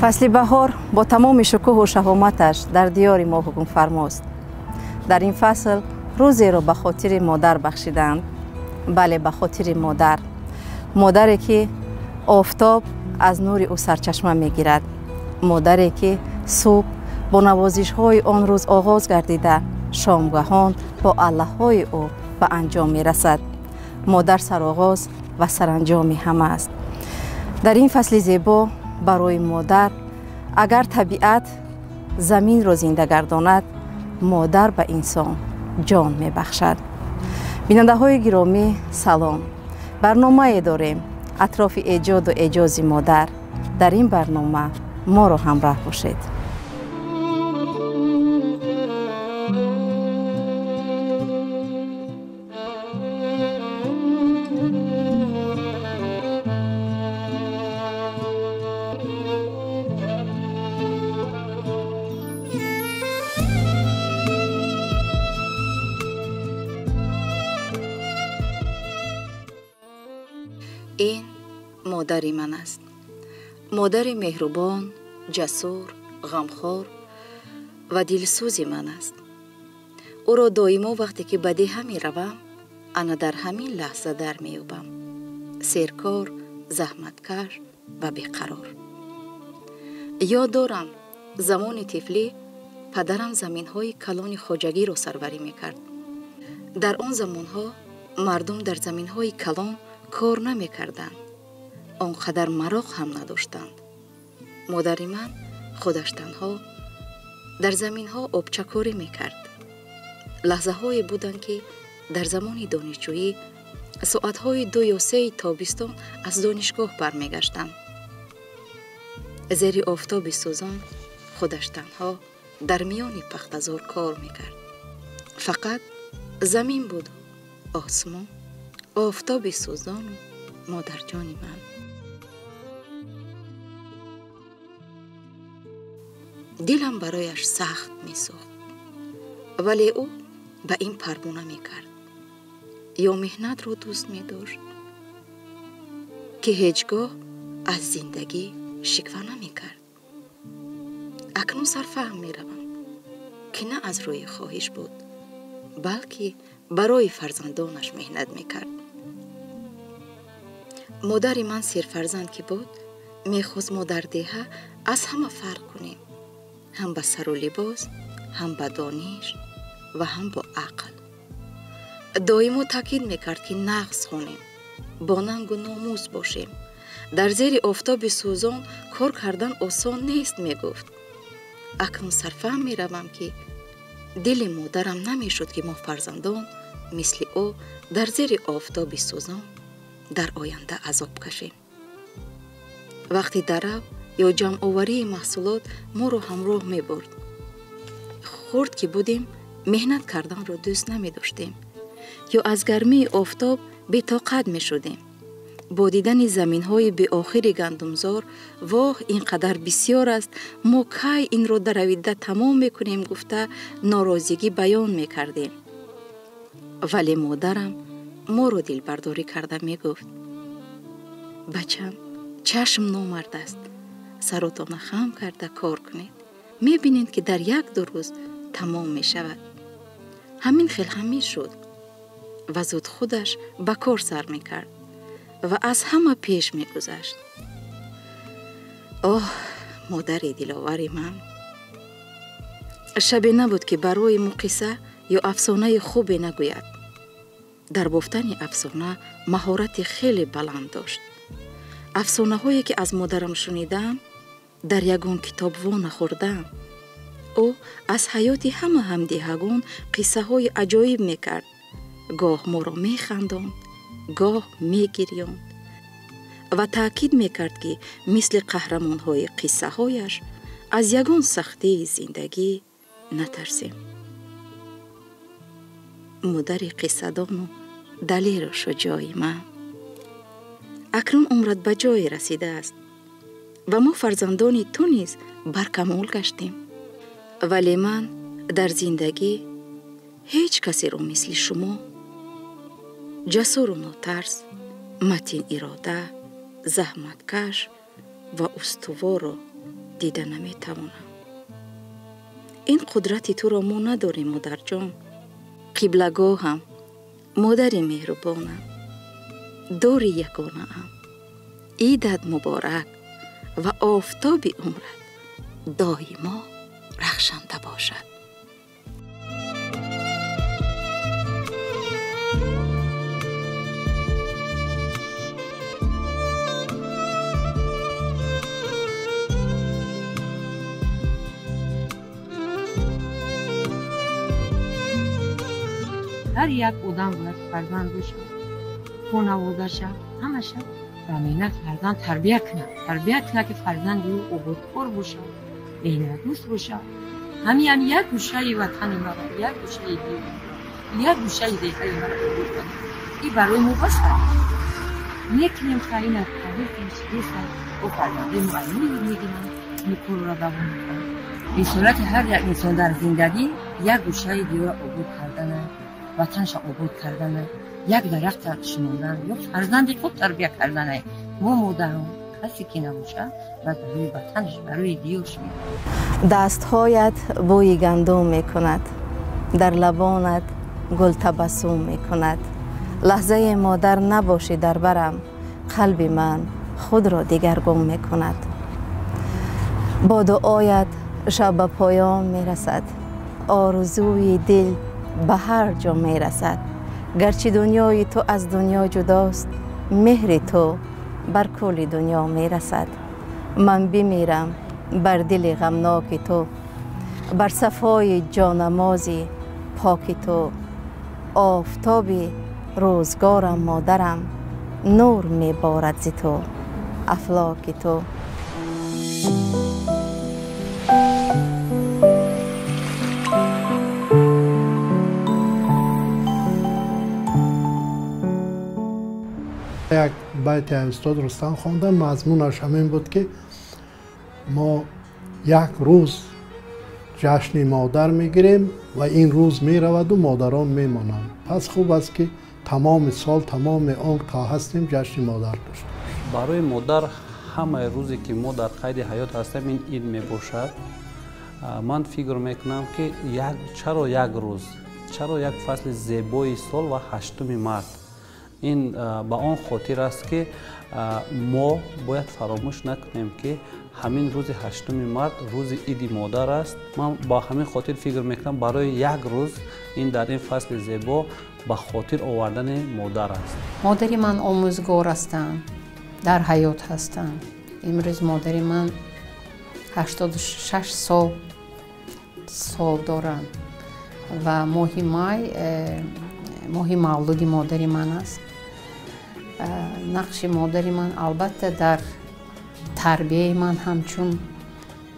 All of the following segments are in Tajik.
Фасли баҳор бо тамоми шукӯҳу шаҳоматаш дар диёри мо ҳукмфармост. Дар ин фасл рӯзеро ба хотири модар бахшидаанд. Бале, ба хотири модар. Модаре ки офтоб аз нури ӯ сарчашма мегирад. Модаре ки субҳ бо навозишҳои он рӯз оғоз гардида, шомгаҳон бо аллаҳҳои ӯ ба анҷом мерасад. Модар сароғоз ва саранҷоми ҳама аст. Дар ин фасли зебо барои модар агар табиат заминро зинда гардонад, модар ба инсон ҷон мебахшад. Бинандаҳои гиромӣ, салом. Барномае дорем атрофи эҷоду эъҷози модар. Дар ин барнома моро ҳамроҳ бошед. Ин модари ман аст. Модари меҳрубон, ҷасур, ғамхор ва дилсӯзи ман аст. Ӯро доимо вақте ки ба деҳа меравам, ана дар ҳамин лаҳза дар меёбам. Серкор, заҳматкаш ва беқарор. Ёд дорам, замони тифлӣ падарам заминҳои калони хоҷагиро сарварӣ мекард. Дар он замонҳо мардум дар заминҳои калон кор намекарданд. Он қадар мароқ ҳам надоштанд. Модари ман худаш танҳо дар заминҳо обчакорӣ мекард. Лаҳзаҳое буданд, ки дар замони донишҷӯӣ соатҳои 2 ё 3 тобистон аз донишгоҳ бармегаштам. Зери офтоби сӯзон худаш танҳо дар миёни пахтазор кор мекард. Фақат замин буду осмон, офтоби сӯзону модарҷони ман. Дилам барояш сахт месӯхт, вале ӯ ба ин парво намекард. Ё меҳнатро дӯст медошт, ки ҳеҷ гоҳ аз зиндагӣ шиква намекард. Акнун сарфаҳм меравам, ки на аз рӯи хоҳиш буд, балки барои фарзандонаш меҳнат мекард. Модари ман серфарзанд ки буд, мехост мо дар деҳа аз ҳама фарқ кунем, ҳам ба сару либос, ҳам ба дониш ва ҳам бо ақл. Доимо таъкид мекард, ки нағз хонем, бо нангу номус бошем. Дар зери офтоби сӯзон кор кардан осон нест, мегуфт. Акнун сарфаҳм меравам, ки дили модарам намешуд, ки мо фарзандон мисли ӯ дар зери офтоби сӯзон дар оянда азоб кашем. Вақти дарав ё ҷамъоварии маҳсулот моро ҳамроҳ мебурд. Хурд ки будем, меҳнат карданро дӯст намедоштем ё аз гармии офтоб бетоқат мешудем. Бо дидани заминҳои беохири гандумзор, воҳ, ин қадар бисёр аст, мо кай инро даравида тамом мекунем, гуфта норозигӣ баён мекардем. Вале модарам моро дилбардорӣ карда мегуфт: бачам, чашм номард аст, саротона хам карда кор кунед, мебинед, ки дар 1-2 рӯз тамом мешавад. Ҳамин хел ҳам мешуд ва зуд худаш ба кор сар мекард ва аз ҳама пеш мегузашт. Оҳ, модари диловари ман! Шабе набуд, ки барои мо қисса ё афсонаи хубе нагӯяд. Дар бофтани афсона маҳорати хеле баланд дошт. Афсонаҳое, ки аз модарам шунидаам, дар ягон китоб во нахӯрдаам. Ӯ аз ҳаёти ҳама ҳамдиҳагон қиссаҳои аҷоиб мекард. Гоҳ моро механдонд, гоҳ мегирёнд ва таъкид мекард, ки мисли қаҳрамонҳои қиссаҳояш аз ягон сахтии зиндагӣ натарсем. Модари қиссадону далеру шуҷои ман, акнун умрат ба ҷое расидааст ва мо фарзандони ту низ баркамол гаштем. Вале ман дар зиндагӣ ҳеҷ касеро мисли шумо ҷасуру нотарс, матин ирода, заҳматкаш ва устуворро Дида наметавонам. Ин қудрати туро мо надорем, модарҷон. Қиблагоҳам, модари меҳрубонам, дори ягонаам. Идат муборак ва офтоби умрат доимо рахшанда бошад. Ҳар як одам бояд фарзанд бошад, хонаводаша, ҳамаша ба меҳнат фарзанд тарбия кунад. Тарбия кунад, ки фарзанди ӯ ободкор бошад, меҳнатдӯст бошад. Ҳамин як гӯшаи ватани мара, як гӯшаи диёри, як гӯшаи деҳаи мара обод кунад. Ин барои мо бас аст. Мекунем хайна, таъриф бо фарзанди муаллим мегиранд, ин корро давом мекунанд. Рисолати ҳар як инсон дар зиндагӣ як гӯшаи диёра обод кардана, ватанша обод кардана, як дарахта шинондан ё фарзанди хуб тарбия кардана. Мо модарон касе ки набошад, бояд барои ватанаш, барои диёрш мекунад. Дастҳоят бӯи гандум мекунад, дар лабонат гул табассум мекунад. Лаҳзаи модар набошӣ дар барам, қалби ман худро дигаргун мекунад. Бо дуоят шаб ба поён мерасад, орзуи дил ба ҳар ҷо мерасад. Гарчи дунёи ту аз дунё ҷудост, меҳри ту бар кулли дунё мерасад. Ман бимирам бар дили ғамноки ту, бар сафои ҷонамози поки ту. Офтоби рӯзгорам модарам, нур меборад зи ту афлоки ту. Як байти устод Рустам хондам, мазмунаш ҳамин буд, ки мо як рӯз ҷашни модар мегирем ва ин рӯз мераваду модарон мемонанд. Пас хуб аст, ки тамоми сол, тамоми он то ҳастем ҷашни модар дошта бошем. Барои модар ҳамаи рӯзе, ки мо дар қайди ҳаёт ҳастем, ин ид мебошад. Ман фикр мекунам, ки чаро як рӯз, чаро як фасли зебои сол ва 8 март. Ин ба он хотир аст, ки мо бояд фаромӯш накунем, ки ҳамин рӯзи 8 март рӯзи иди модар аст. Ман ба ҳамин хотир фикр мекунам, барои як рӯз ин дар ин фасли зебо ба хотир овардани модар аст. Модари ман омӯзгор ҳастанд, дар ҳаёт ҳастанд. Имрӯз модари ман 86 сол доранд ва моҳи май моҳи мавлуди модари ман аст. Нақши модари ман албатта дар тарбияи ман ҳамчун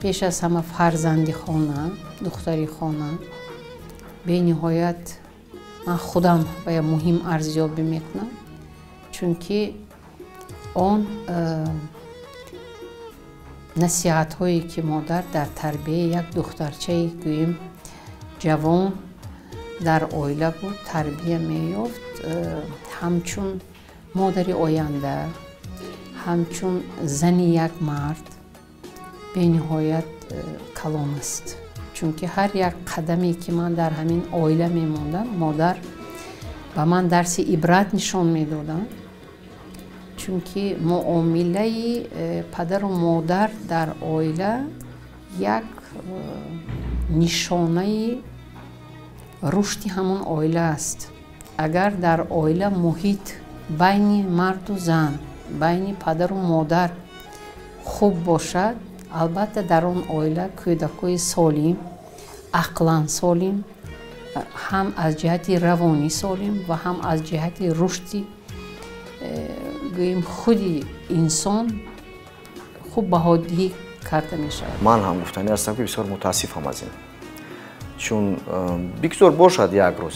пеш аз ҳама фарзанди хона, духтари хона бениҳоят ман худам бая муҳим арзёбӣ мекунам, чунки он насиҳатҳое, ки модар дар тарбияи як духтарчаи гӯем ҷавон дар оила буд, тарбия меёфт, ҳамчун модари оянда, ҳамчун зани як мард бениҳоят калон аст. Чунки ҳар як қадаме, ки ман дар ҳамин оила мемондам, модар ба ман дарси ибрат нишон медоданд, чунки муомилаи падару модар дар оила як нишонаи рушди ҳамон оила аст. Агар дар оила муҳит байни марду зан, байни падару модар хуб бошад, албатта дар он оила кӯдакҳои солим, ақлан солим, ҳам аз ҷиҳати равонӣ солим ва ҳам аз ҷиҳати рушди гӯем худи инсон хуб баҳодиҳӣ карда мешавад. Ман ҳам гуфтанӣ ҳастам, ки бисёр мутаассифам аз ин, чун бигзор бошад як рӯз,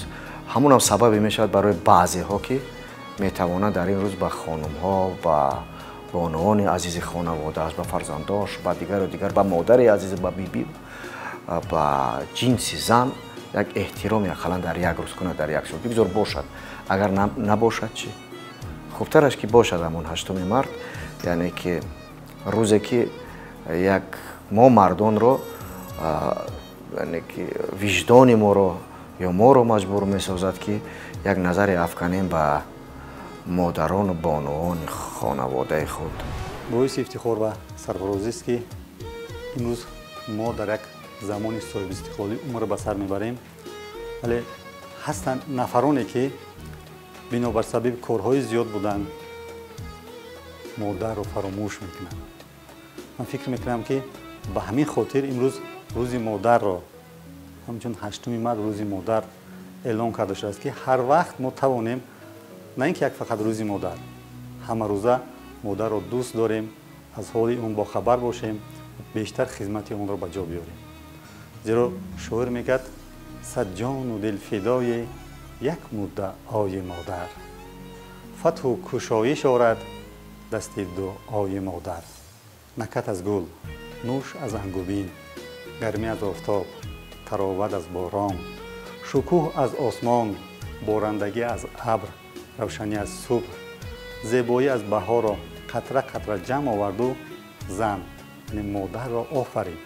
ҳамонам сабабе мешавад барои баъзеҳо, ки метавонанд дар ин рӯз ба хонумҳо, ба бонуони азизи хонаводааш, ба фарзандош, ба дигару дигар, ба модари азиз, ба бибӣ, ба ҷинси зан як эҳтироме ақаллан дар як рӯз кунад, дар як сол. Бигзор бошад. Агар набошад чӣ? Хубтараш ки бошад ҳамон 8 март, яъне ки рӯзе ки як Мо мардонро, яъне ки виҷдони моро ё моро маҷбур месозад, ки як назаре афканем ба модарону бонувони хонаводаи худ. Боиси ифтихор ва сарфарозист, ки имрӯз мо дар як замони соҳибистиқлолӣ умр ба сар мебарем, вале ҳастанд нафароне, ки бинобар сабаби корҳои зиёд будан модарро фаромӯш мекунанд. Ман фикр мекунам, ки ба ҳамин хотир имрӯз рӯзи модарро ҳамчун 8 март рӯзи модар эълон карда шудааст, ки ҳар вақт мо тавонем на ин ки як фақат рӯзи модар, ҳамарӯза модарро дӯст дорем, аз ҳоли он бохабар бошем, бештар хизмати онро ба ҷо биёрем. Зеро шоир мегӯяд: сад ҷону дил фидои як муддаои модар, фатҳу кушоиш орад дасти дуои модар. Накат аз гул, нӯш аз ангубин, гармӣ аз офтоб, тароват аз борон, шукӯҳ аз осмон, борандагӣ аз абр, равшанӣ аз субҳ, зебоӣ аз баҳорро қатра қатра ҷамъ оварду зан, яъне модарро офарид,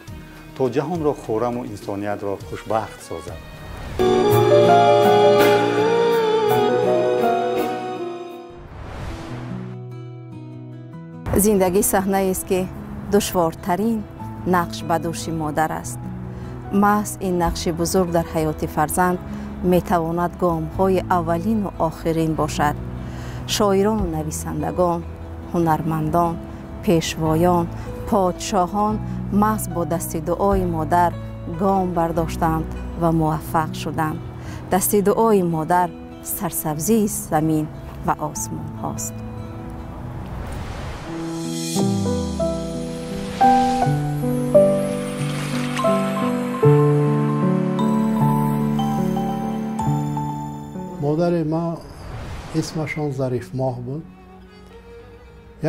то ҷаҳонро хӯраму инсониятро хушбахт созад. Зиндагӣ саҳнаест, ки душвортарин нақш ба дӯши модар аст. Маҳз ин нақши бузург дар ҳаёти фарзанд метавонад гомҳои аввалину охирин бошад. Шоирону нависандагон, ҳунармандон, пешвоён, подшоҳон маҳз бо дасти дуои модар гом бардоштанд ва муваффақ шуданд. Дасти дуои модар сарсабзии замин ва осмонҳост. Модари ман исмашон Зарифмоҳ буд,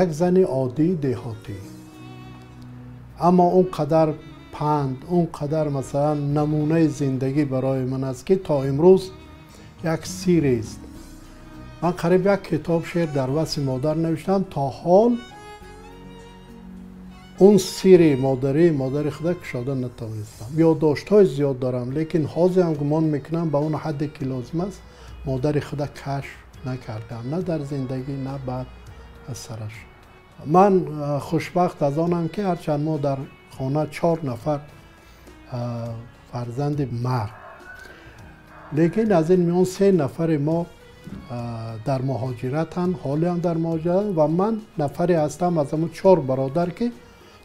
як зани оддии деҳотӣ, аммо он қадар панд, он қадар масалан намунаи зиндагӣ барои ман аст, ки то имрӯз як сирест. Ман қариб як китоб шеър дар васфи модар навиштам, то ҳол он сири модарии модари худа кушода натавонистам. Ёддоштҳои зиёд дорам, лекин ҳозир ҳам гумон мекунам ба он ҳадде ки лозим аст модари худа кашф накардам, на дар зиндагӣ, на баъд аз сараш. Ман хушбахт аз онам, ки ҳарчанд мо дар хона 4 нафар фарзанди мард, лекин аз ин миён 3 нафари мо дар муҳоҷиратанд, ҳолиам дар муҳоҷиратанд ва ман нафаре ҳастам аз ҳамон 4 бародар, ки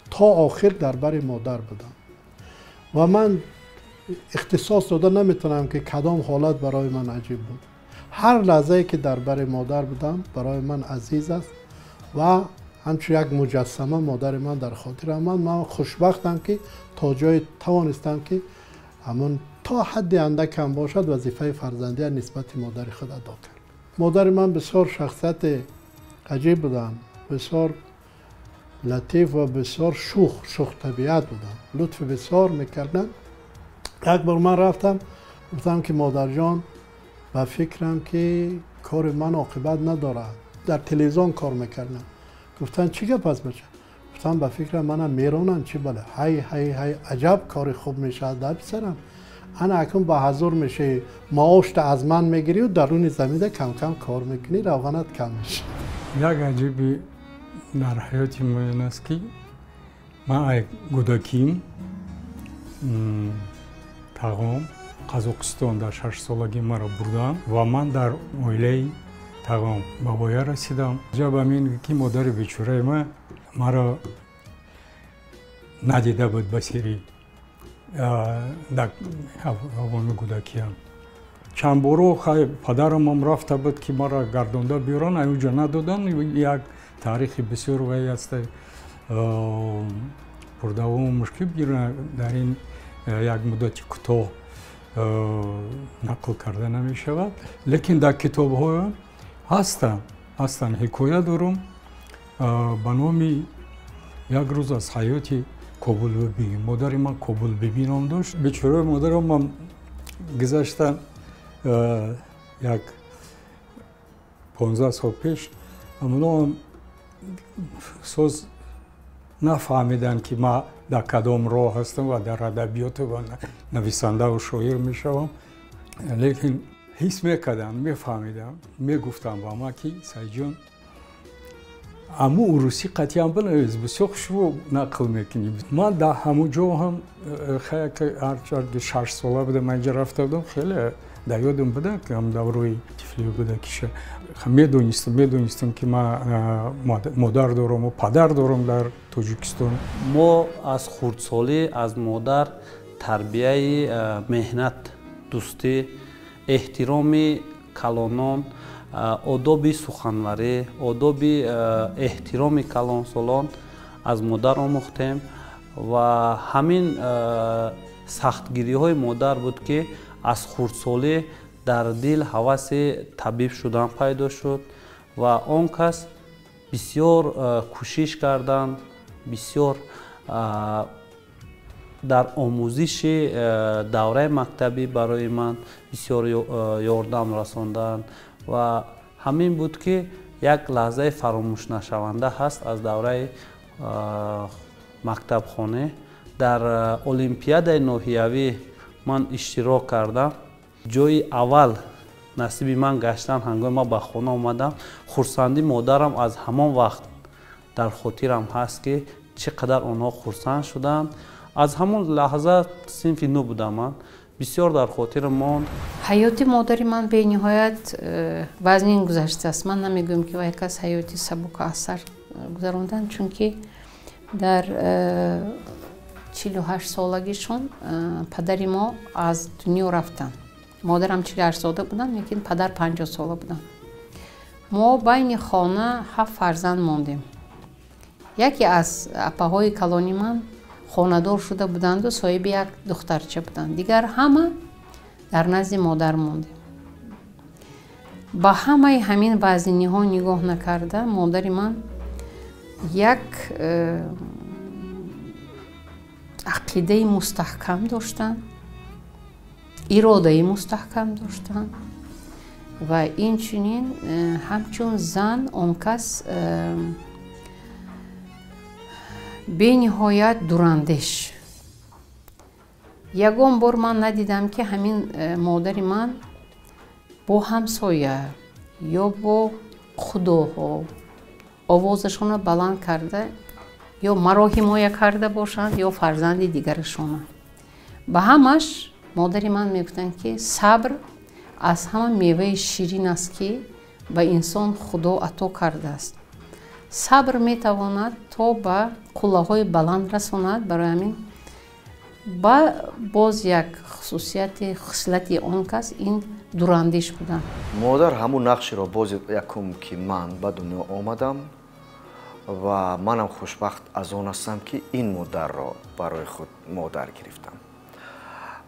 то охир дар бари модар будам. Ва ман ихтисос дода наметавонам, ки кадом ҳолат барои ман аҷиб буд. Ҳар лаҳзае ки дар бари модар будам барои ман азиз аст ва ҳамчун як муҷассама модари ман дар хотирам омад. Ман хушбахтам, ки то ҷое тавонистам, ки ҳамон то ҳадди андакам бошад вазифаи фарзандия нисбати модари худ адо кард. Модари ман бисёр шахсияти аҷиб буданд, бисёр латиф ва бисёр шӯхтабиат буданд, лутфи бисёр мекарданд. Як бор ман рафтам, гуфтам, ки модарҷон, ба фикрам, ки кори ман оқибат надорад. Дар телевизион кор мекардам. Гуфтанд: чӣ гап аст, бача? Гуфтам: ба фикрам манам меронанд. Чӣ бале, ҳай ҳай ҳай, аҷаб кори хуб мешавад дар писарам, ана акун ба ҳазур мешавӣ, маошта аз ман мегирию даруни замида камкам кор мекунӣ, равғанат кам мешавад. Як аҷиби дар ҳаёти ман аст, ки ман ай кӯдаким тағом Қазоқистон дар 6 солагӣ маро бурдам ва ман дар оилаи тағом ба воя расидам. Аҷабам ин, ки модари бечораи ман маро надида буд ба сири дар ҳавоми кӯдакиям. Чанд боро падарамам рафта буд, ки маро гардонда биёранд, аюнҷо надоданд. Як таърихи бисёр вай аст, пурдавому мушкил дар ин як муддати кӯтоҳ нақл карда намешавад, лекин дар китобҳо ҳастанд. Ҳикоя дорум ба номи як рӯз аз ҳаёти Кобулбибӣ. Модари ман Кобулбибӣ ном дошт. Бечораи модарам ман гузашта як 15 сол пеш, амно соз Нафаҳмиданд, ки ман дар кадом роҳ ҳастам ва дар адабиёту ва нависандаву шоир мешавам. Лекин ҳис мекардам, мефаҳмидам, мегуфтам ба ман, ки Саидҷон, аму урусӣ қатъиян бинавис, бисёр хушбӯ нақл мекунӣ. Ман дар ҳамун ҷо ҳам ҳарчанд 6 сола будам, ман инҷа рафта будам, хеле дар ёдам буда, ки ҳам даврои тифлӣ буда, ки медонистам, ки ман модар дорам ва падар дорам дар Тоҷикистон. Мо аз хурдсолӣ аз модар тарбияи меҳнат дӯстӣ, эҳтироми калонон, одоби суханварӣ, одоби эҳтироми калонсолон аз модар омӯхтем. Ва ҳамин сахтгириҳои модар буд, ки аз хурдсолӣ дар дил ҳаваси табиб шудан пайдо шуд. Ва он кас бисёр кӯшиш карданд, бисёр дар омӯзиши давраи мактабӣ барои ман бисёр ёрдам расонданд. Ва ҳамин буд, ки як лаҳзаи фаромӯшнашаванда ҳаст аз давраи мактабхона. Дар олимпиадаи ноҳиявӣ ман иштирок кардам, ҷои аввал насиби ман гаштан. Ҳангоми ман ба хона омадам, хурсандии модарам аз ҳамон вақт дар хотирам ҳаст, ки чӣ қадар онҳо хурсанд шуданд. Аз ҳамон лаҳза, синфи ну будам ман, бисёр дар хотирам монд. Ҳаёти модари ман бениҳоят вазнин гузаштааст. Ман намегӯям, ки вай кас ҳаёти сабук аз сар гузаронданд, чунки дар 48 солагишон падари мо аз дунё рафтанд. Модарам 48 сола буданд, лекин падар 50 сола буданд. Мо байни хона ҳафт фарзанд мондем. Яке аз апаҳои калони ман хонадор шуда буданду соҳиби як духтарча буданд. Дигар ҳама дар назди модар мондем. Ба ҳамаи ҳамин вазниниҳо нигоҳ накарда, модари ман як ақидаи мустаҳкам доштанд, иродаи мустаҳкам доштанд ва инчунин ҳамчун зан он кас бениҳоят дурандеш. Ягон бор ман надидам, ки ҳамин модари ман бо ҳамсоя ё бо худоҳо овозашонро баланд карда, ё маро ҳимоя карда бошанд, ё фарзанди дигарашона. Ба ҳамаш модари ман мегуфтанд, ки сабр аз ҳама меваи ширин аст, ки ба инсон Худо ато кардааст. Сабр метавонад то ба қуллаҳои баланд расонад. Барои ҳамин ба боз як хусусияти, хислати он кас ин дурандеш будан. Модар ҳамун нақшеро боз якум, ки ман ба дунё омадам ва манам хушбахт аз он ҳастам, ки ин модарро барои худ модар гирифтам.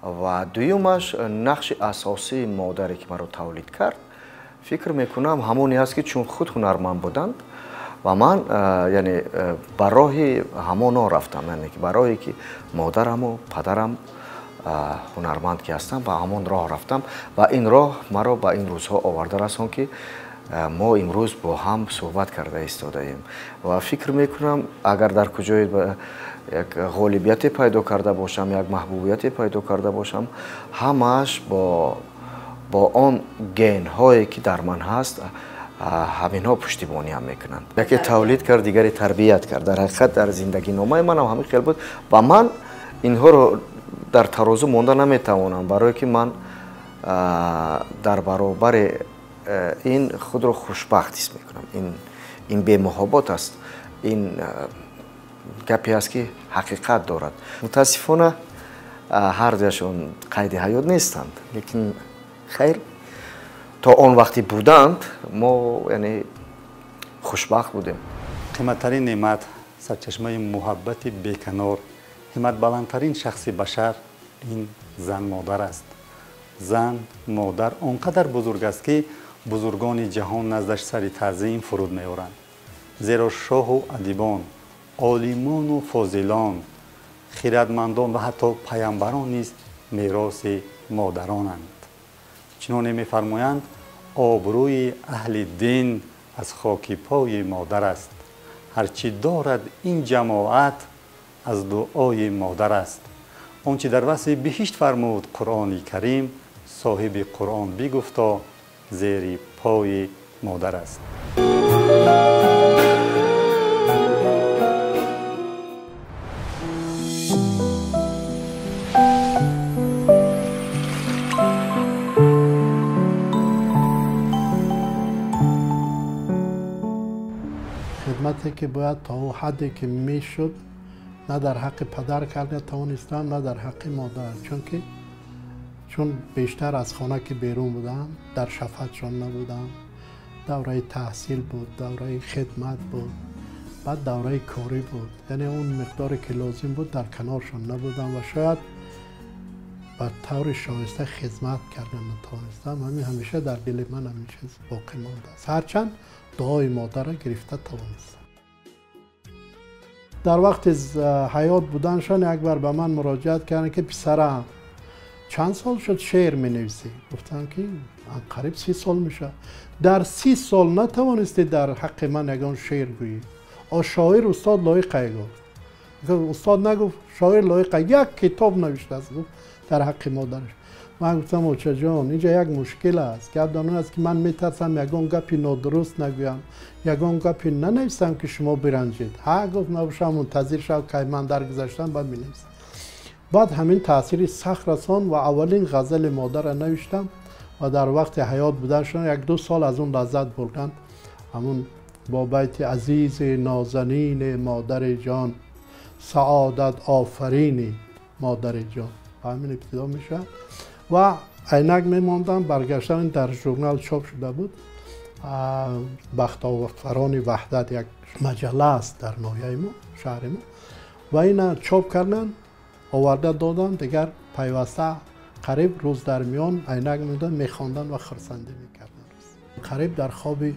Ва дуюмаш, нақши асосии модаре, ки маро тавлид кард, фикр мекунам, ҳамоне аст, ки чун худ ҳунарманд буданд ва ман, яъне, ба роҳи ҳамоно рафтам, яъне ки ба роҳе, ки модараму падарам ҳунарманд ки ҳастам, ба ҳамон роҳ рафтам ва ин роҳ маро ба ин рӯзҳо оварда расон, ки мо имрӯз бо ҳам суҳбат карда истодаем. Ва фикр мекунам, агар дар куҷое як ғолибияте пайдо карда бошам, як маҳбубияте пайдо карда бошам, ҳамааш бо он генҳое, ки дар ман ҳаст, ҳаминҳо пуштибониам мекунанд. Яке тавлид кард, дигаре тарбият кард. Дар ҳақиқат, дар зиндагиномаи манам ҳамин хел буд ва ман инҳоро дар тарозу монда наметавонам, барое ки ман дар баробари ин худро хушбахт ҳис мекунам. Ин бемуҳобот аст, ин гапе аст, ки ҳақиқат дорад. Мутаассифона, ҳардуяшон қайди ҳаёт нестанд, лекин хайр, то он вақте буданд, мо, яъне, хушбахт будем. Қиматтарин неъмат, сарчашмаи муҳаббати беканор, ҳимматбаландтарин шахси башар ин зан модар аст. Зан модар он қадар бузург аст, ки бузургони ҷаҳон наздаш сари таъзим фуруд меоранд, зеро шоҳу адибон, олимону фозилон, хиратмандон ва ҳатто паямбарон низ мероси модаронанд. Чуноне мефармоянд: обрӯи аҳли дин аз хоки пои модар аст. Ҳарчи дорад ин ҷамоат аз дуои модар аст. Он чи дар васфи биҳишт фармуд Қуръони Карим, соҳиби Қуръон бигуфто зери пои модар аст. Хидмате ки бояд то он ҳадде ки мешуд на дар ҳаққи падар карда тавонистам, на дар ҳаққи модар, чунки чун бештар аз хона ки берун будам, дар шафқатшон набудам. Давраи таҳсил буд, давраи хидмат буд, баъд давраи корӣ буд. Яъне он миқдоре ки лозим буд дар каноршон набудам ва шояд ба таври шоиста хизмат карда натавонистам. Ҳамин ҳамеша дар дили ман ҳамин чиз боқӣ мондааст, ҳарчанд дуои модарро гирифта тавонистам. Дар вақти ҳаёт буданшон як бар ба ман муроҷиат карданд ки писарам, чанд сол шуд шеър менависӣ? Гуфтам ки қариб 30 сол мешавад. Дар 30 сол натавонистӣ дар ҳаққи ман ягон шеър гӯӣ. Шоир устод Лоиқай гуфт. Устод нагуфт, шоир Лоиқай як китоб навиштааст, гуфт дар ҳаққи модараш. Ман гуфтам очаҷон, инҷа як мушкил аст. Гап дар он аст ки ман метарсам ягон гапи нодуруст нагӯям, ягон гапи нанависам ки шумо биранҷед. Ҳа, гуфт, набошам, мунтазир шав, кай ман даргузаштам, баъд менависам. Баъд ҳамин таъсири сахт расон ва аввалин ғазали модарро навиштам ва дар вақти ҳаёт буданшон 1-2 сол аз он лаззат бурданд. Ҳамун бо байти азизи нозанини модари ҷон, саодат офарини модари ҷон, ба ҳамин ибтидо мешавад. Ва айнак мемондам, баргаштам, дар журнал чоп шуда буд. Бахтофарони ваҳдат як маҷалла аст дар ноҳияи мо, шаҳри мо, ва ина чоп карданд, оварда додам. Дигар пайваста қариб рӯз дар миён айнак мемондам, мехонданд ва хурсандӣ мекарданд. Қариб дар хоби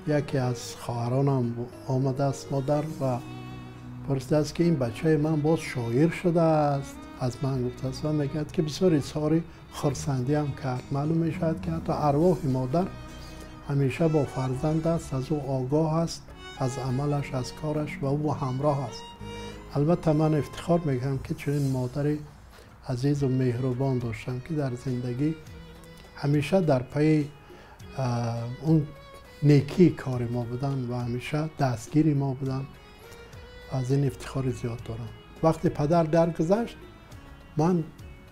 яке аз хоҳаронам омадааст модар ва пурсидааст ки ин бачаи ман боз шоир шудааст. Аз ман гуфтааст ва мегӯяд ки бисёр изҳори хурсандиам кард. Маълум мешавад ки ҳатто арвоҳи модар ҳамеша бо фарзанд аст, аз ӯ огоҳ аст, аз амалаш, аз кораш ва ӯ ҳамроҳ аст. Албатта ман ифтихор мекунам ки чунин модари азизу меҳрубон доштам ки дар зиндагӣ ҳамеша дар пайи он некии кори мо буданд ва ҳамеша дастгири мо буданд. Аз ин ифтихори зиёд дорам. Вақте падар даргузашт, ман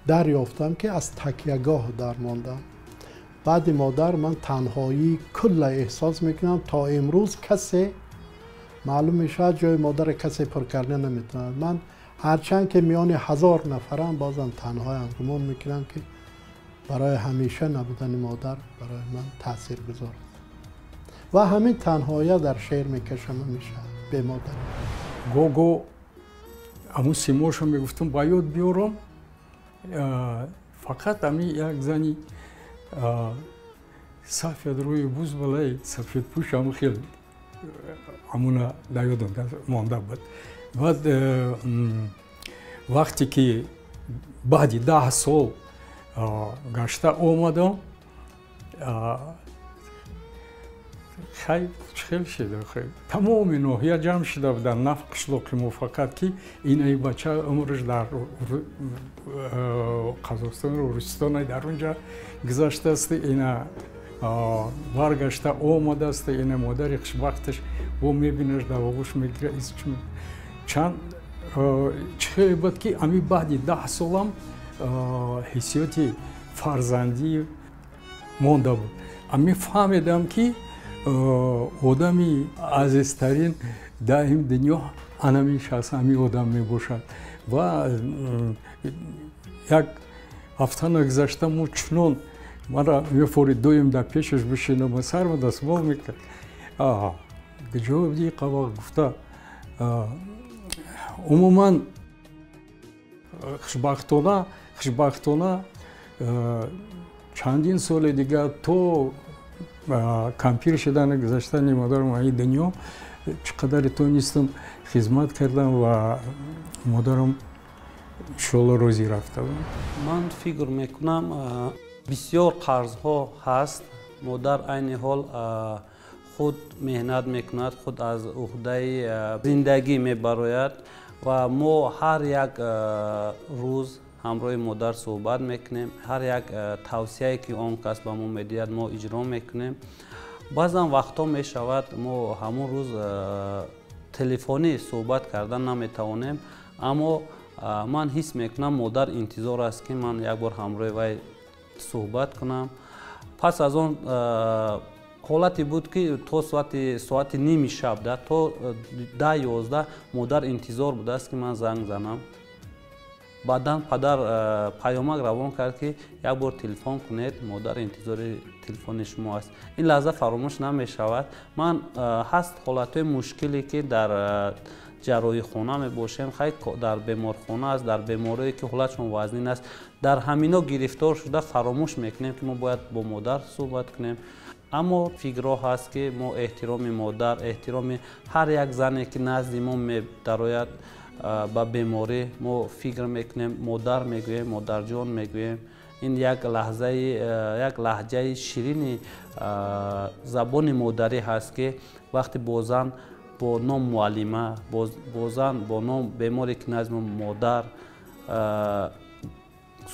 дарёфтам ки аз такягоҳ дармондам. Баъди модар ман танҳоии кулла эҳсос мекунам. То имрӯз касе маълум мешавад ҷои модарро касе пур карда наметавонад. Ман ҳарчанд ки миёни 1000 нафарам, бозам танҳоям. Гумон мекунам ки барои ҳамеша набудани модар барои ман таъсиргузор аст ва ҳамин танҳоя дар шеър мекашам ҳамеша бемодарӣ. Гого ҳамун симошо мегуфтам ба ёд биёрам, фақат ҳамин як зани сафед рӯи буз балаи сафедпӯш ҳамун хел ҳамуна дар ёдам монда буд. Баъд вақте ки баъди 10 сол гашта омадам, хай хел шуда, тамоми ноҳия ҷамъ шуда буданд, на қишлоқи мо фақат, ки инаи бача умраш дар Қазоқистон, Русистон дар онҷа гузаштааст, ина баргашта омадааст, ина модари хушбахташ о мебинаш, дар оғӯш мегирад. Чанд чӣ хеле буд ки ами баъди 10 солам ҳиссиёти фарзандӣ монда буд. Ами фаҳмедам ки одами азизтарин дар ин дунё анамин шахс, ҳамин одам мебошад. Ва як ҳафта нагузашта мо чунон мара мефорид доим дар пешаш бишинам, сарма дастмол мекард. Куҷо будӣ қабақ гуфта. Умуман хушбахтона чандин соли дигар то кампир шудани гузаштани модарам ин дунё чӣ қадаре тонистам хизмат кардам ва модарам иншоалло розӣ рафта. Ман фикр мекунам бисёр қарзҳо ҳаст. Модар айни ҳол Худ меҳнат мекунад, худ аз уҳдаи зиндагӣ мебарояд ва мо ҳар як рӯз ҳамроҳи модар суҳбат мекунем. Ҳар як тавсияе ки он кас ба мо медиҳад, мо иҷро мекунем. Баъзан вақтҳо мешавад, мо ҳамон рӯз телефонӣ суҳбат кардан наметавонем, аммо ман ҳис мекунам, модар интизор аст, ки ман як бор ҳамроҳи вай суҳбат кунам. Пас аз он ҳолате буд, ки то соати ними шаб, то 10-11 модар интизор будааст, ки ман занг занам. Баъдан падар паёмак равон кард, ки як бор телефон кунед, модар интизори телефони шумо аст. Ин лаҳза фаромӯш намешавад. Ман ҳаст ҳолатҳои мушкиле, ки дар ҷарроҳихона мебошем, хай дар беморхона аст, дар беморие ки ҳолатшон вазнин аст, дар ҳамино гирифтор шуда фаромӯш мекунем, ки мо бояд бо модар суҳбат кунем. Аммо фикрҳо ҳаст, ки мо эҳтироми модар, эҳтироми ҳар як зане, ки назди мо медарояд ба беморӣ, мо фикр мекунем, модар мегӯем, модарҷон мегӯем. Ин як лаҳзаи, як лаҳҷаи ширини забони модарӣ ҳаст, ки вақте бо зан бо ном муаллима, бо зан бо ном беморе, ки назди модар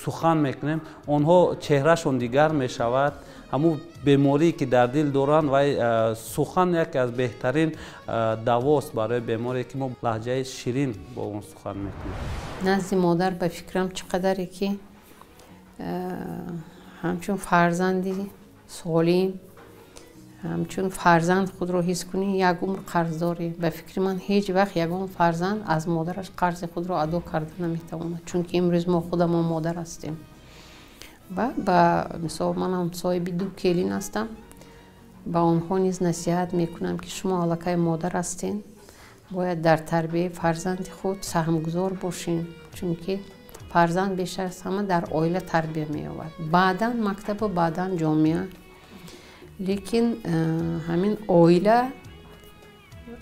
сухан мекунем, онҳо чеҳрашон дигар мешавад. Ҳамун беморие, ки дар дил доранд, вай сухан яке аз беҳтарин давост барои беморе, ки мо лаҳҷаи ширин бо он сухан мекунем. Назди модар, ба фикрам, чӣ қадаре ки ҳамчун фарзанди солим, ҳамчун фарзанд худро ҳис кунӣ, як умр қарздорӣ. Ба фикри ман, ҳеҷ вақт ягон фарзанд аз модараш қарзи худро адо карда наметавонад, чунки имрӯз мо худамон модар ҳастем. Ва ба мисол, манам соҳиби ду келин ҳастам, ба онҳо низ насиҳат мекунам, ки шумо аллакай модар ҳастен, бояд дар тарбияи фарзанди худ саҳмгузор бошем, чунки фарзанд бештар аз ҳама дар оила тарбия меёбад, баъдан мактабу баъдан ҷомеа. Лекин ҳамин оила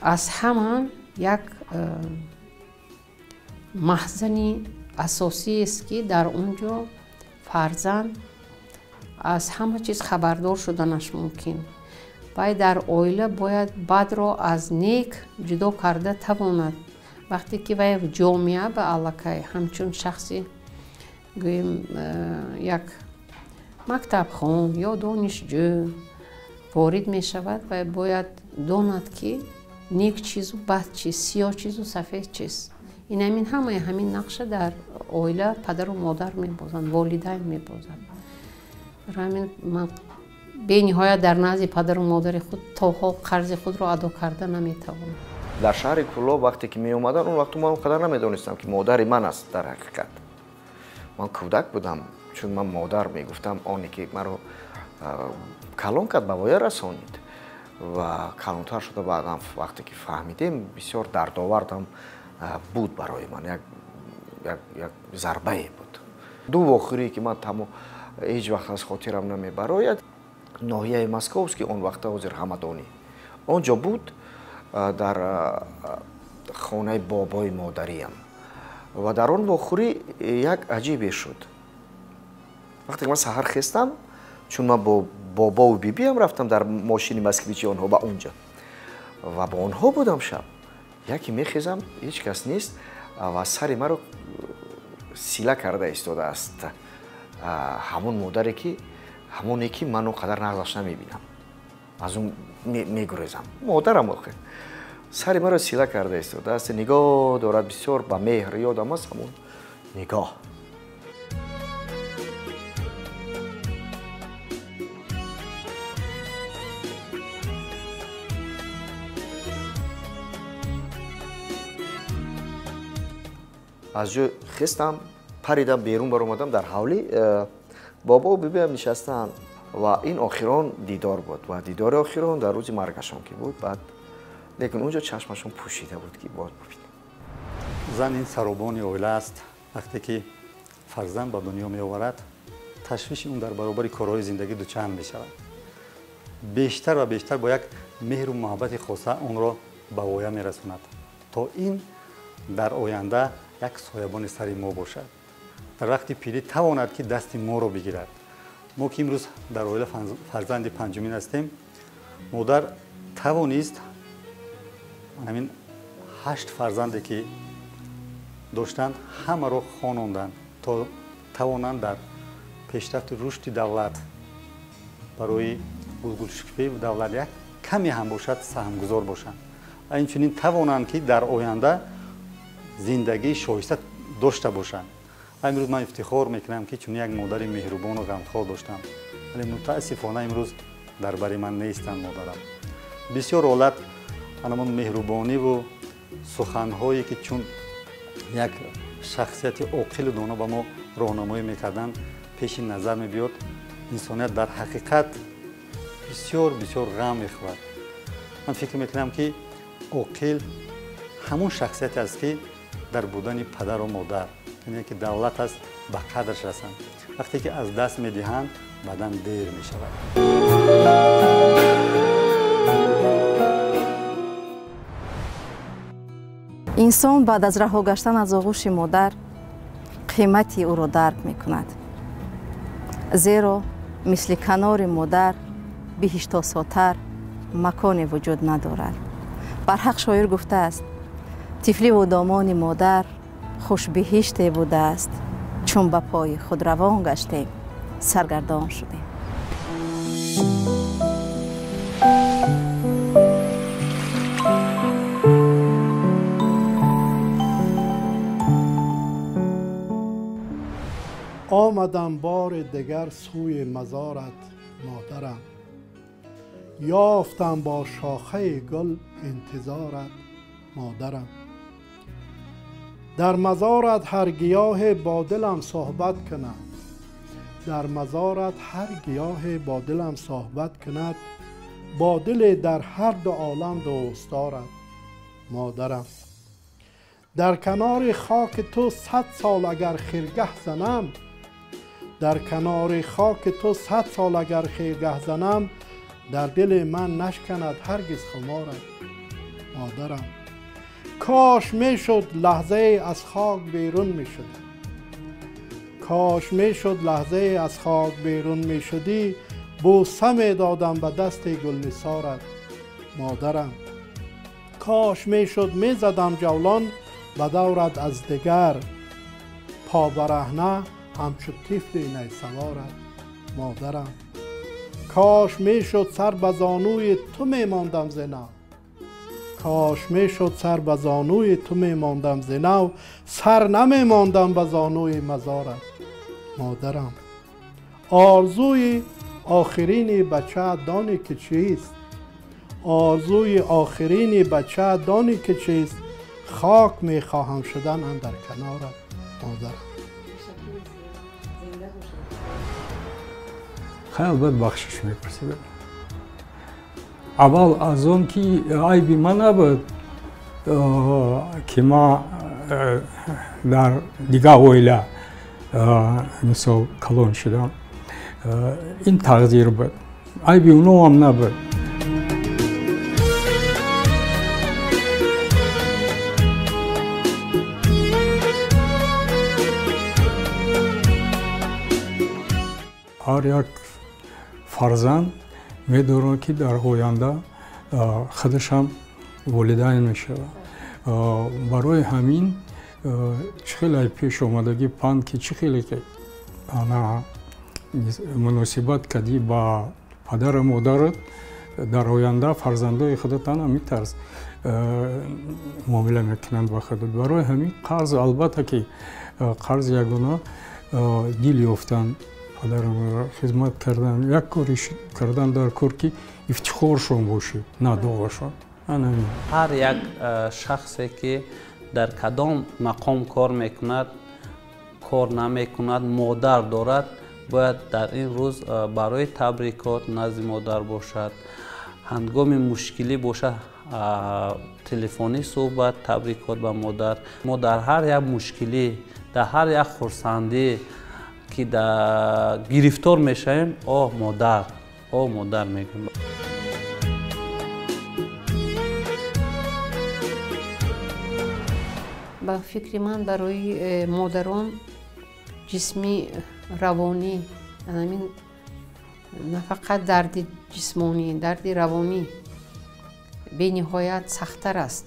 аз ҳама як маҳзани асосиест, ки дар он ҷо фарзанд аз ҳама чиз хабардор шуданаш мумкин. Вай дар оила бояд бадро аз нек ҷудо карда тавонад. Вақте ки вай ҷомеа ба аллакай ҳамчун шахси, гӯем, як мактабхон ё донишҷӯ ворид мешавад, вай бояд донад, ки нек чизу бад чиз, сиёҳ чизу сафед чиз. Ин ҳамин ҳамаи ҳамин нақша дар оила падару модар мебозанд, волидайн мебозанд. Барои ҳамин ман бениҳоят дар назди падару модари худ то ҳол қарзи худро адо карда наметавонам. Дар шаҳри Кӯлоб вақте ки меомаданд, он вақту ман он қадар намедонистам, ки модари ман аст. Дар ҳақиқат ман кӯдак будам, чун ман модар мегуфтам, оне ки маро калон кард, ба воя расонид. Ва калонтар шуда баъдан вақте ки фаҳмидем, бисёр дардовардам буд барои ман, як зарбае буд. Ду вохӯрие, ки ман тамо ҳеҷ вақт аз хотирам намебарояд, ноҳияи Московский, он вақта ҳозир Ҳамадонӣ, он ҷо буд, дар хонаи бобои модариям. Ва дар он вохӯрӣ як аҷибе шуд. Вақте ки ман саҳар хестам, чун ман бо бобову бибиам рафтам дар мошини москвичи онҳо ба он ҷо ва бо онҳо будам шаб, яке мехезам, ҳеҷ кас нест ва сари маро сила карда истодааст ҳамон модаре, ки ҳамоне ки ман он қадар нағзаш намебинам, аз он мегурезам. Модарам охир сари маро сила карда истодааст, нигоҳ дорад бисёр ба меҳр. Ёдам аст ҳамон нигоҳ. Аз ҷой хестам, паридам, берун баромадам, дар ҳавлӣ бобову бибиам нишастаанд. Ва ин охирон дидор буд ва дидори охирон дар рӯзи маргашон ки буд. Баъд лекин он ҷо чашмашон пӯшида буд, ки боз бубинем. Зан ин саробони оила аст. Вақте ки фарзанд ба дунё меоварад, ташвиши он дар баробари корҳои зиндагӣ дучанд мешавад. Бештар ва бештар бо як меҳру муҳаббати хоса онро ба воя мерасонад, то ин дар оянда як соябони сари мо бошад, дар вақти пирӣ тавонад, ки дасти моро бигирад. Мо ки имрӯз дар оила фарзанди панҷумин ҳастем, модар Тавонист ҳамин 8 фарзанде ки доштанд ҳамаро хононданд то тавонанд дар пешрафти рушди давлат барои гулгулшукуфии давлат як каме ҳам бошад саҳмгузор бошанд ва инчунин тавонанд ки дар оянда зиндагии шоиста дошта бошанд. Имрӯз ман ифтихор мекунам ки чунин як модари меҳрубону ғамхор доштам, вале мутаассифона имрӯз дар бари ман нестанд модарам. Бисёр ҳолат ҳамон меҳрубониву суханҳое ки чун як шахсияти оқилу доно ба мо роҳнамоӣ мекарданд пеши назар мебиёд. Инсоният дар ҳақиқат бисёр бисёр ғам мехӯрад. Ман фикр мекунам ки оқил ҳамон шахсияте аст ки дар будани падару модар, яъне ки давлат аст, ба қадрш расанд. Вақте ки аз даст медиҳанд, баъдан дер мешавад. Инсон баъд аз раҳо гаштан аз оғӯши модар қимати ӯро дарк мекунад. Зеро мисли канори модар биҳиштосотар маконе вуҷуд надорад. Барҳақ шоир гуфтааст: тифливу домони модар хушбиҳиште будааст, чун ба пои худ равон гаштем, саргардон шудем. Омадам бори дигар сӯи мазорат модарам, ёфтам бо шохаи гул интизорат модарам. Дар мазорат ҳар гиёҳе бо дилам суҳбат кунад, дар мазорат ҳар гиёҳе бо дилам суҳбат кунад, бо диле дар ҳар ду олам дӯст дорад модарам. Дар канори хоки ту 100 сол агар хиргаҳ занам, дар канори хоки ту 100 сол агар хиргаҳ занам, дар дили ман нашканад ҳаргиз хуморат модарам. Кош мешуд лаҳзае аз хок берун мешудӣ, кош мешуд лаҳзае аз хок берун мешудӣ, бӯса медодам ба дасти гулнисорат модарам. Кош мешуд мезадам ҷавлон ба даврат аз дигар, побараҳна ҳамчу тифли найсаворат модарам. Кош мешуд сар ба зонуи ту мемондам зинав, кош мешуд сар ба зонуи ту мемондам зинав, сар намемондам ба зонуи мазорат модарам. Орзуи охирини бача донӣ ки чист, орзуи охирини бача донӣ ки чист, хок мехоҳам шудан андар канорат модарам. Хеле бад бахшиш мепурсидам. Аввал аз он ки айби ман набуд, ки ман дар дигар оила мисол калон шудам. Ин тақдир буд. Айби оноам набуд. Ҳар як фарзанд медонад ки дар оянда худашам волидайн мешавад. Барои ҳамин чӣ хеле пеш омадагӣ панд ки чӣ хеле муносибат кардӣ ба падару модарат, дар оянда фарзандои худатон ҳамин тарз муомила мекунанд ба худат. Барои ҳамин қарз, албатта ки қарз ягона дил ёфтан, падарам хизмат кардан, як кори кардан дар кор ки ифтихоршон бошед, на доғашон. Ҳар як шахсе ки дар кадом мақом кор мекунад, кор намекунад, модар дорад, бояд дар ин рӯз барои табрикот назди модар бошад. Ҳангоми мушкилӣ бошад, телефонӣ суҳбат, табрикот ба модар. Мо дар ҳар як мушкилӣ, дар ҳар як хурсандӣ ки гирифтор мешавем, о модар, о модар мегӯем. Ба фикри ман барои модарон ҷисми равонӣ, ҳамин на фақат дарди ҷисмонӣ, дарди равонӣ Бениҳоят сахттар аст.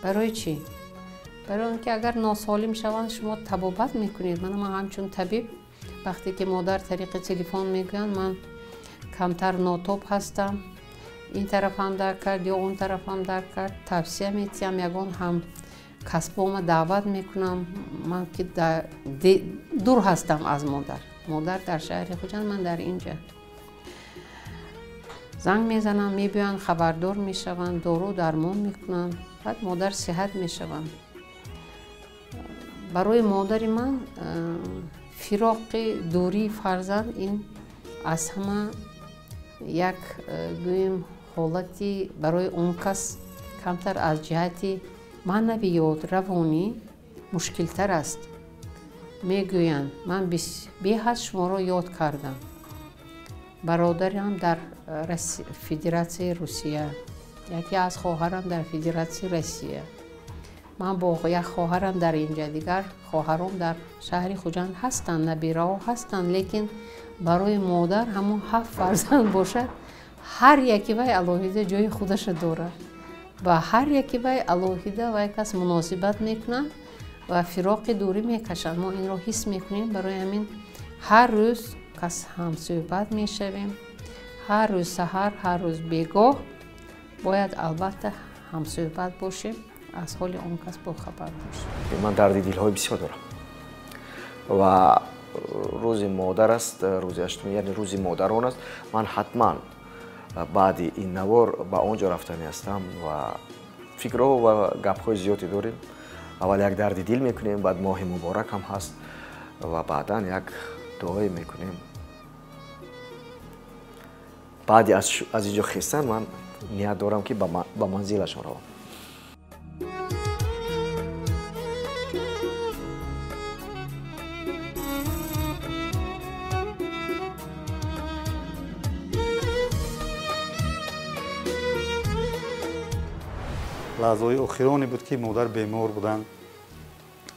Барои чӣ? Барои он ки агар носолим шаванд, шумо табобат мекунед. Мана ман ҳамчун табиб вақте ки модар тариқи телефон мегӯянд, ман камтар нотоб ҳастам, ин тарафам дард кард ё он тарафам дард кард, тавсия метиҳам, ягон ҳам касбома даъват мекунам. Ман ки дур ҳастам аз модар, модар дар шаҳри Хуҷанд, ман дар инҷа. Занг мезанам, мебиёянд, хабардор мешаванд, дору дармон мекунанд, баъд модар сиҳат мешаванд. Барои модари ман фироқи дурии фарзанд ин аз ҳама як гӯем ҳолати барои он кас камтар аз ҷиҳати маънавиёт, равонӣ мушкилтар аст. Мегӯянд, ман беҳад шуморо ёд кардам. Бародарам дар Федератсияи Русия, яке аз хоҳарам дар Федератсияи Россия. Ман бо як хоҳарам дар инҷа, дигар хоҳаром дар шаҳри Хуҷанд ҳастанд, набираҳо ҳастанд, лекин барои модар ҳамон 7 фарзанд бошад, ҳар яке вай алоҳида ҷои худаша дорад ва ҳар яке вай алоҳида вай кас муносибат мекунад ва фироқи дурӣ мекашад. Мо инро ҳис мекунем. Барои ҳамин ҳар рӯз кас ҳамсӯҳбат мешавем, ҳар рӯз саҳар, ҳар рӯз бегоҳ бояд албатта ҳамсӯҳбат бошем, аз ҳоли он кас бохабар бошем. Ман дарди дилҳои бисёр дорам ва рӯзи модар аст, рӯзи ҳаштум, яъне рӯзи модарон аст. Ман ҳатман баъди ин навор ба он ҷо рафтанӣ ҳастам ва фикрҳо ва гапҳои зиёде дорем. Аввал як дарди дил мекунем, баъд моҳи муборак ҳам ҳаст ва баъдан як дуое мекунем. Баъди аз инҷо хестан ман ният дорам ки ба манзилашон равам. Лаҳзаҳои охироне буд ки модар бемор буданд.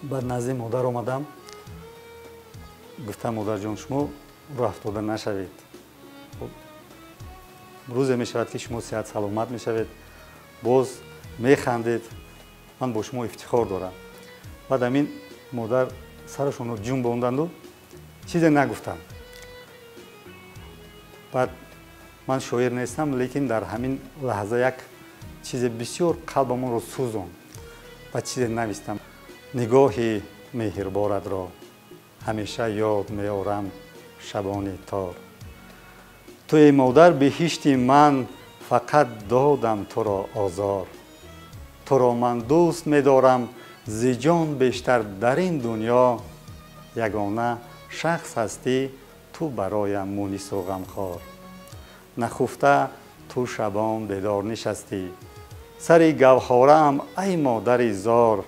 Баъд назди модар омадам, гуфтам модарҷон, шумо роҳ афтода нашавед, рӯзе мешавад ки шумо сиҳат саломат мешавед, боз механдед, ман бо шумо ифтихор дорам. Баъд ҳамин модар сарашонро ҷунбонданду чизе нагуфтанд. Баъд ман шоир нестам, лекин дар ҳамин лаҳза як чизе бисёр қалбамонро сӯзонд ва чизе навистам. Нигоҳи меҳрборатро ҳамеша ёд меорам шабони тор. Ту эй модар беҳишти ман, фақат додам туро озор. Туро ман дӯст медорам зи ҷон бештар дар ин дунё. Ягона шахс ҳастӣ ту бароям мунису ғамхор. Нахуфта ту шабон бедор нишастӣ, сари гавҳораам ай модари зор.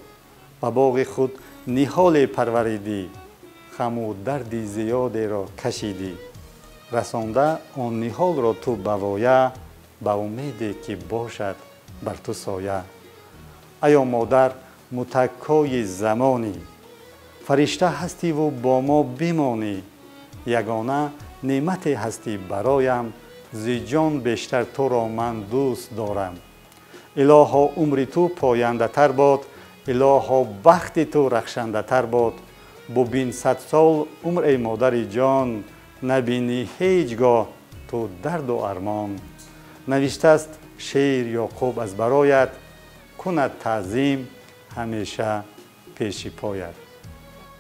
Ба боғи худ ниҳоле парваридӣ, хаму дарди зиёдеро кашидӣ. Расонда он ниҳолро ту ба воя, ба умеде ки бошад бар ту соя. Аё модар мутаккои замонӣ, фаришта ҳастиву бо мо бимонӣ. Ягона неъмате ҳастӣ бароям, зи ҷон бештар туро ман дӯст дорам. Илоҳо умри ту пояндатар бод, илоҳо бахти ту рахшандатар бод. Бубин 100 сол умр эй модари ҷон, набинӣ ҳеҷ гоҳ ту дарду армон. Навиштааст шеър Ёқуб аз бароят, кунад таъзим ҳамеша пеши поят.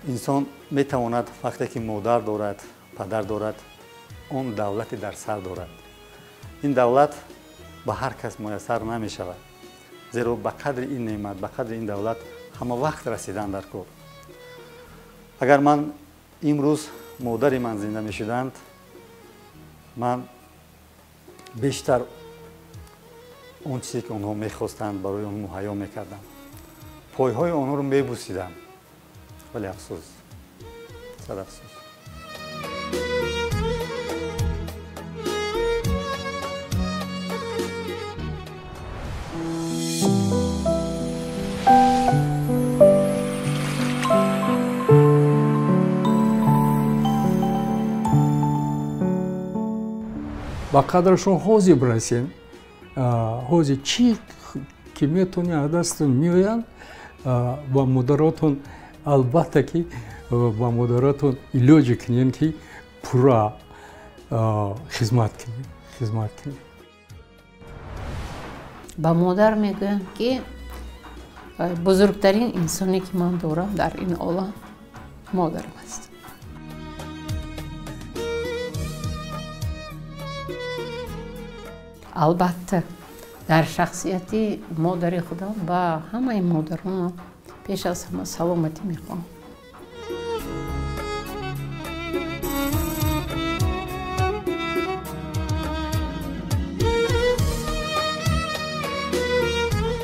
Инсон метавонад вақте ки модар дорад, падар дорад, он давлате дар сар дорад. Ин давлат ба ҳар кас муяссар намешавад, зеро ба қадри ин неъмат, ба қадри ин давлат ҳама вақт расидан дар кор. Агар ман имрӯз модари ман зинда мешуданд, ман бештар он чизе ки онҳо мехостанд барои он муҳайё мекардам, пойҳои онҳоро мебусидам. Вале афсӯс, сад афсӯс. Ба қадрашон ҳозир бирасем. Ҳозир чӣ ки метавонед аз дастатон меоянд, ба модаротон албатта ки ба модаротон илоҷе кунед ки пурра хизмат кунед. Ба модар мегӯям ки бузургтарин инсоне ки ман дорам дар ин олам модарам аст. Албатта дар шахсияти модари худам ба ҳамаи модаронам пеш аз ҳама саломатӣ мехоҳам.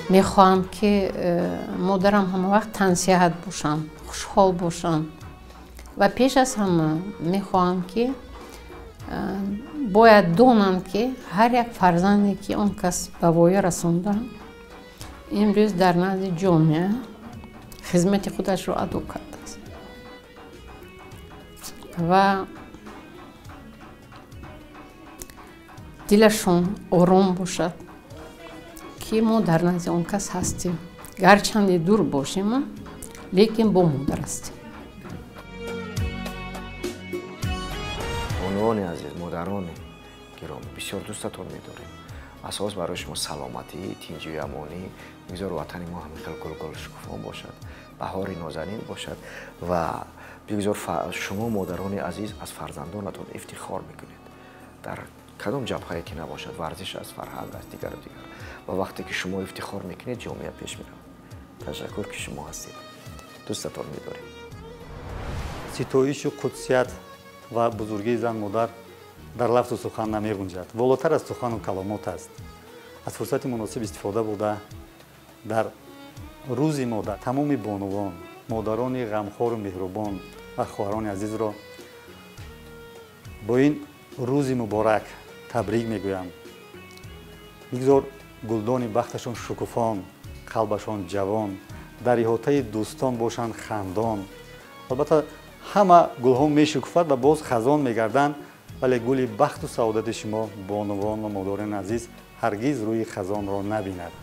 Мехоҳам ки модарам ҳама вақт тансиҳат бошанд, хушҳол бошанд ва пеш аз ҳама мехоҳам ки бояд донанд ки ҳар як фарзанде ки он кас ба воя расонда, имрӯз дар назди ҷомеа хизмати худашро адо кардааст ва дилашон ором бошад ки мо дар назди он кас ҳастем. Гарчанде дур бошем, лекин бо модар ҳастем. Бонувони азиз, модарони гиромӣ, бисёр дӯстатон медорем. Асос барои шумо саломатӣ, тинҷию амонӣ. Бигзор ватани мо ҳамин хел гулгул шукуфон бошад, баҳори нозанин бошад ва бигзор шумо модарони азиз аз фарзандонатон ифтихор мекунед. Дар кадом ҷабҳае ки набошад, варзиш аст, фарҳанг аст, дигару дигар. Ва вақте ки шумо ифтихор мекунед, ҷомеа пеш меравад. Ташаккур ки шумо ҳастед. Дӯстатон медорем. Ситоишу қудсият ва бузургии зан модар дар лафзу сухан намеғунҷад. Волотар аз сухану каломот аст. Аз фурсати муносиб истифода бурда дар рӯзи модар тамоми бонувон, модарони ғамхору меҳрубон ва хоҳарони азизро бо ин рӯзи муборак табрик мегӯям. Бигзор гулдони бахташон шукуфон, қалбашон ҷавон, дар иҳотаи дӯстон бошанд хандон. Албатта ҳама гулҳо мешукуфад ва боз хазон мегарданд, вале гули бахту саодати шумо, бонувон ва модарони азиз, ҳаргиз рӯи хазонро набинад.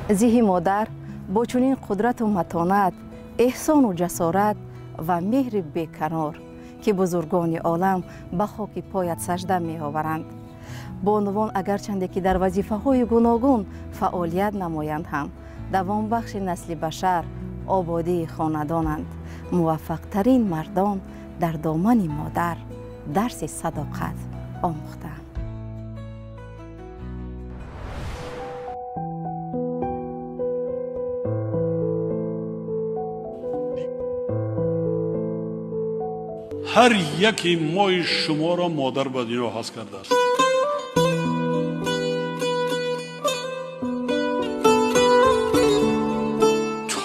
Зиҳи модар бо чунин қудрату матонат, эҳсону ҷасорат ва меҳри беканор ки бузургони олам ба хоки поят сажда меоваранд. Бонувон агарчанде ки дар вазифаҳои гуногун фаъолият намоянд ҳам, давомбахши насли башар, ободии хонадонанд. Муваффақтарин мардон дар домани модар дарси садоқат омӯхтаанд. Ҳар яке мои шуморо модар ба дунё ҳаст кардааст.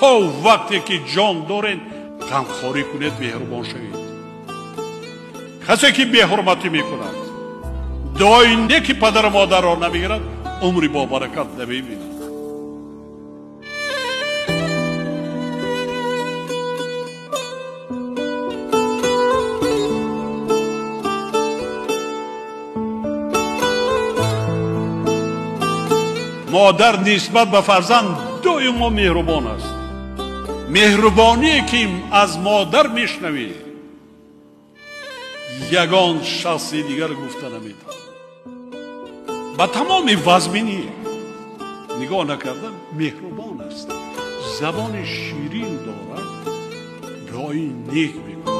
То вақте ки ҷон доред, ғамхорӣ кунед, меҳрубон шавед. Касе ки беҳурматӣ мекунад, дуои неки падару модарро намегирад, умри бобаракат намебинад. Модар нисбат ба фарзанд доимо меҳрубон аст. Меҳрубоние ки аз модар мешунавӣ, ягон шахси дигар гуфта наметавонад. Ба тамоми вазминӣ нигоҳ накарда меҳрубон аст. Забони ширин дорад, дуои нек мекунад.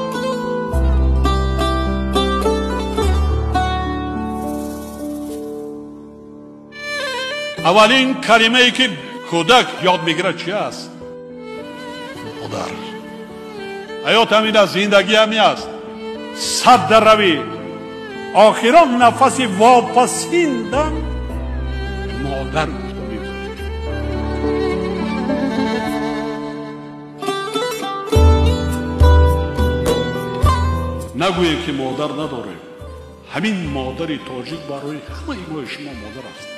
Аввалин калимае ки кӯдак ёд мегирад чи аст? Модар. Ҳаёт ҳамин аст, зиндагӣ ҳамин аст. Сад дар равӣ, охирон нафаси вопасин дам модар гуфта мегузарад. Нагӯем ки модар надорем. Ҳамин модари тоҷик барои ҳамаи мои шумо модар аст.